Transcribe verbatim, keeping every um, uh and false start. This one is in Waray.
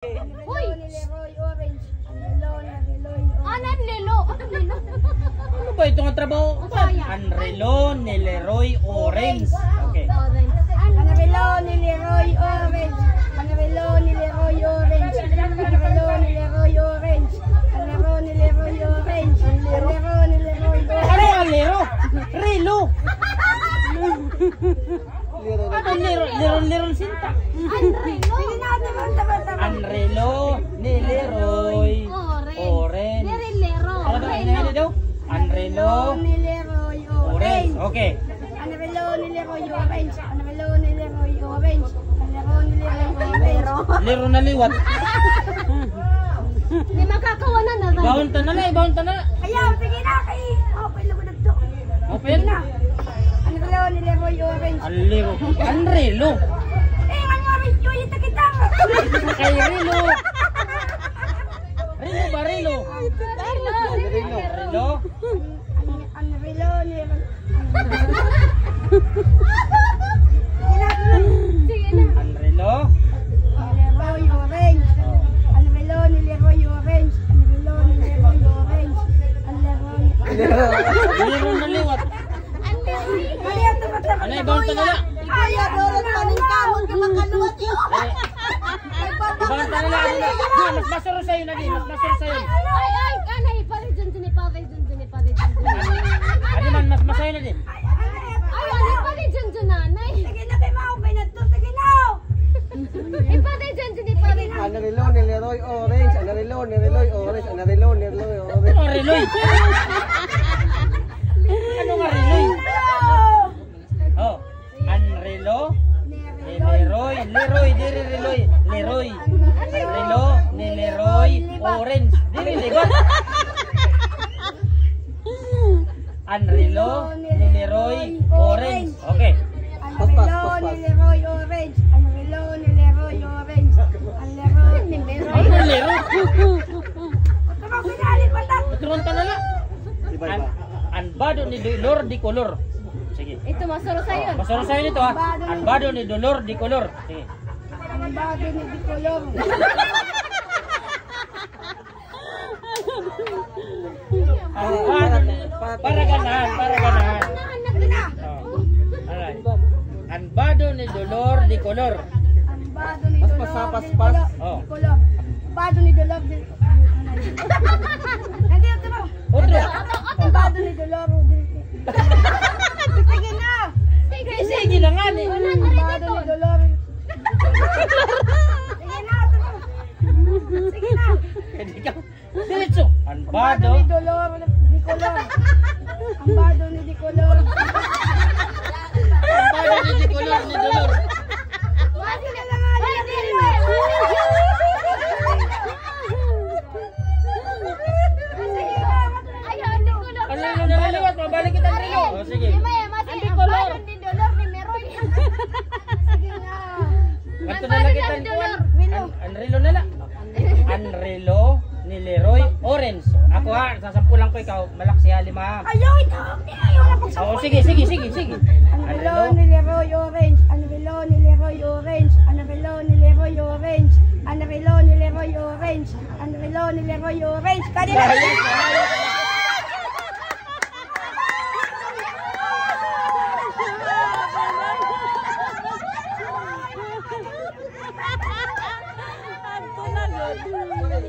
Hoy! An relo ni Leroy orange. An relo ni Leroy orange. Ano ba ito nga trabaho? An relo ni Leroy orange. Okay. An relo ni Leroy orange. An relo ni Leroy orange. An relo ni Leroy orange. An relo ni Leroy orange. An relo ni Leroy orange. Ano an lero? Relo. Ano, liron, liron, liron sinta. An relo. An relo ni Leroy. Orange. Orange. Diri lero. Ano ba? Ano, ano daw? An relo ni Leroy. Orange. Orange. Okay. An relo ni Leroy orange. An relo ni Leroy orange. An relo ni Leroy orange. Lero na liwat. Di makakawanan na ba? Ibahon ta na la, ibahon ta na la. Ayaw, sige na, kay, oh, pwede ko nagto. Open. An relo ni Leroy orange. An relo. An relo. Eh, an orange yun, ito kita. Kay relo. Relo ba, relo? Relo. Relo. An, an relo ni, sige na. An relo. Leroy orange. An relo ni Leroy orange. An relo ni Leroy orange. An relo ni, lero na liwat. Ano, ibahon ta na la. Ay, ay, ay, ay, ay. Ibahon ta na la, ano na. Di, mas masuro sa'yo na, di. Mas masuro sa'yo. Ay, ay, kanay, pare, dyan, dyan, pare, dyan, dyan, pare, dyan, dyan. Ano man, mas masaya na, di. Ay, ay, pare, dyan, dyan, nanay. Sige na, kay maupay na to. Sige na. Ipatay dyan, dyan, ipatay dyan. An relo ni Leroy orange, an relo ni Leroy orange, an relo ni Leroy orange. Ano, reloy? Ano nga reloy? Oh, an relo ni Leroy. Leroy, diri reloy. Leroy. An relo ni Leroy orange. Diri liwat. An relo ni Leroy orange. Okay. An relo ni Leroy orange. An relo ni Leroy orange. An relo ni Leroy. Ano, lero? Otro, pinali pa ta. Otro, ta na la. Iba, iba. An, an bado ni Dolor de Color. Sige. Ito, masuro sa'yo. Oh, masuro sa'yo nito, ha. An bado ni Dolor de Color. Sige. An bado ni de Color. An bado ni, para ganahan, para ganahan. Oh. Alright. An bado ni Dolor de Color. An bado ni Dolor de Color. Oh. Bado ni Dolor de, nandito mo. Otro. An bado ni Dolor de. Sige na. Sige, sige na nga, eh. An bado ni Dolor. Sige na, otro. Sige na. Pwede ka. Diretso. An bado ni Dolor de Color. An bado ni de Color. An bado ni de Color, ni Dolor. An relo na liwat, mabalik kita an relo. O, sige. An de Color. An bado ni Dolor ni Meroy. Sige na. Ngadto na la kita an kuan. An, an relo na la. An relo ni Leroy orange. Ako ha, sasampulan ko ikaw, malaksi ha lima. Ayaw, ikaw, ayaw na pagsampol. Oo, sige, sige, sige, sige. An relo ni Leroy orange, an relo ni Leroy orange, an relo ni Leroy orange, an relo ni Leroy orange, an relo ni Leroy orange. Kanina. Adto na gud.